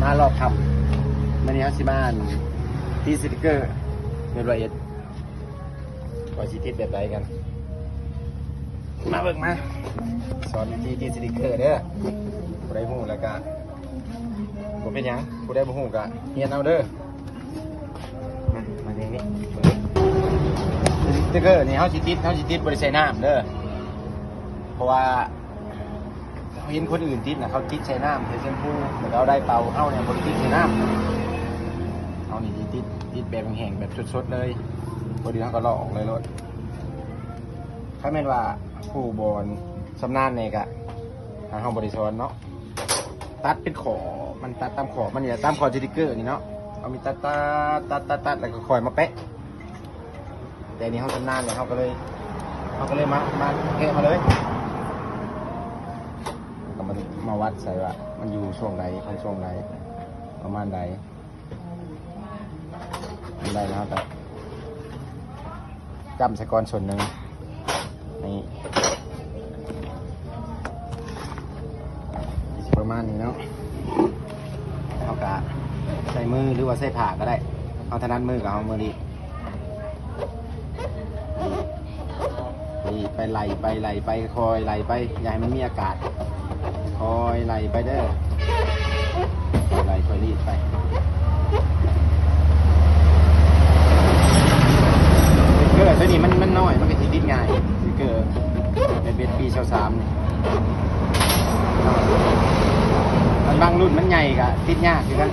ມາລອບຖ້ຳ ມື້ນີ້ເຮົາຊິມາອັນ ຕິດສະຕິກເກີ ເຮັດຮ້ອຍເອັດ ວ່າຊິຕິດແບບໃດກັນ ມາເບິ່ງມາ ສອນວິທີຕິດສະຕິກເກີເດີ ຜູ້ໃດຮູ້ແລ້ວກະ ບໍ່ເປັນຫຍັງ ຜູ້ໃດບໍ່ຮູ້ກະຮຽນເອົາເດີ ມາ ມາເບິ່ງນີ້ ສະຕິກເກີນີ້ເຮົາຊິຕິດ ເຮົາຊິຕິດບໍ່ໄດ້ໃສ່ນ້ຳເດີ ເພາະວ່າ ເຮົາເຫັນຄົນອື່ນຕິດນະ ເຂົາຕິດໃສ່ນ້ຳ ໃສ່ແຊມພູ ແລ້ວເອົາໄດ້ເປົ່າ ເຮົານີ້ບໍ່ໄດ້ຕິດໃສ່ນ້ຳ ເຮົານີ້ຊິຕິດ ຕິດແບບແຫ້ງໆ ແບບສົດໆເລີຍ ພໍດີເຮົາກໍລອກອອກເລີຍໂລດ ຄັນແມ່ນວ່າຜູ້ບໍ່ຊຳນານແດ່ກໍ ຖ້າເຮົາບໍ່ໄດ້ສອນເນາະ ຕັດເປັນຂໍ້ ມັນຕັດຕາມຂໍ້ ມັນນີ້ຕາມຂໍ້ສະຕິກເກີນີ້ເນາະ ເຮົາມີຕັດ ຕັດ ຕັດ ຕັດ ແລ້ວກໍຄ່ອຍມາແປະ ແຕ່ນີ້ເຮົາຊຳນານແລ້ວ ເຮົາກໍເລີຍ ເຮົາກໍເລີຍມາ ມາແກະມາເລີຍ ແລ້ວກໍມາ ມາວັດໃສ່ວ່າມັນຢູ່ຊ່ວງໃດ ມັນຊ່ວງໃດ ປະມານໃດ ມັນໄດ້ແລ້ວ ເຮົາກໍຈ້ຳໃສ່ກ່ອນສ່ວນໜຶ່ງ ນີ້ ປະມານນີ້ເນາະ ເຮົາກະໃຊ້ມື ຫຼືວ່າໃຊ້ຜ້າກໍໄດ້ ເຮົາຖະໜັດມືກໍເອົາມືລີດ ລີດໄປ ໄຫຼໄປ ໄຫຼໄປ ຄ່ອຍໄຫຼໄປ ຢ່າໃຫ້ມັນມີອາກາດ ຄ່ອຍໄຫຼໄປເດີ ຄ່ອຍໄຫຼ ຄ່ອຍລີດໄປ. ສະຕິກເກີຕົວນີ້ມັນ ມັນນ້ອຍ ມັນກໍຊິຕິດງ່າຍ ສະຕິກເກີເອັດເອັດປີຊາວສາມນີ້ ມັນບາງລຸ້ນມັນໃຫຍ່ກໍຕິດຍາກຄືກັນ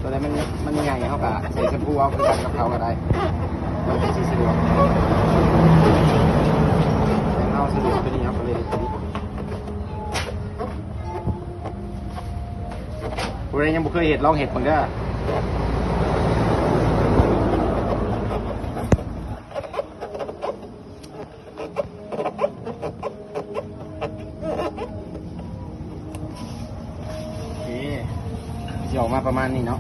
ຕົວໃດມັນ ມັນໃຫຍ່ເຮົາກໍໃສ່ແຊມພູເອົາຄືກັນກັບເຂົາກໍໄດ້ ມັນກໍຊິສະດວກ ແຕ່ເຮົາສະດວກຕົວນີ້ ເຮົາກໍເລີຍຕິດ ຜູ້ໃດຍັງບໍ່ເຄີຍເຮັດ ລອງເຮັດເບິ່ງເດີ. ໂອເຄ ຊິອອກມາປະມານນີ້ເນາະ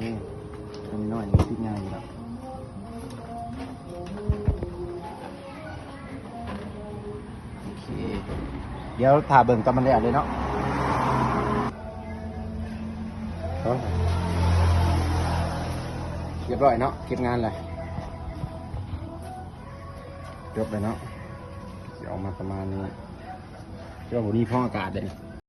ນີ້ ອັນນ້ອຍນີ້ຕິດງ່າຍຢູ່ແລ້ວ ໂອເຄ ດຽວຖ້າເບິ່ງຕອນມັນແລ້ວເລີຍເນາະ ຮຽບຮ້ອຍເນາະ ເກັບງານແລ້ວ ຈົບແລ້ວເນາະ ຊິອອກມາປະມານນີ້ ແຕ່ວ່າບໍ່ມີຟອງອາກາດເດ້.